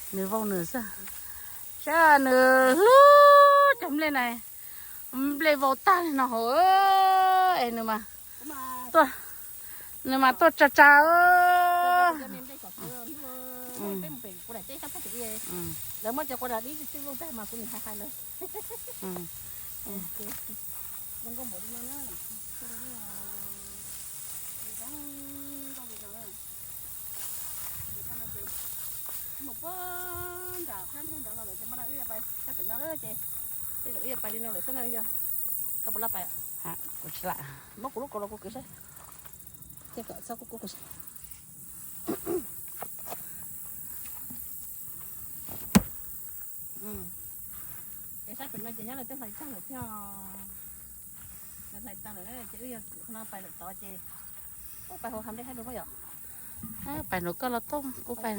Nws vau nws xwb. Saib nws hlub cov nplej na, nplej vau tag li no hauv, es nws mas tuaj, nws mas tuaj tsa tsa. Lawv muab cov quav dib tsuj tsuj tag mas kuv nim hais hais lawm. Zoo nkauj npaum li no na. Zoo nkauj li no na. Ces tag no ces wb mus puag nram sab nroog nrad no lawm ces mas wb yuav pais sab pem no lawm ces, tej zaum wb yuav pais li no lawm xwb na yog. Koj puas laj pais? Kuv tsis lam. Muab kuv lub kaus los kuv kwv saib. Ces kom txhob kub kub kuv saib. Ces sab pem no ces nyob lawv twb hlais tag lawm thiab. Lawv hlais tag lawm ces wb yog no pais lawm tod ces, ub, pais hauv hav nplej haib lug puab yom. Pais nraum koj los tau, kuv pais.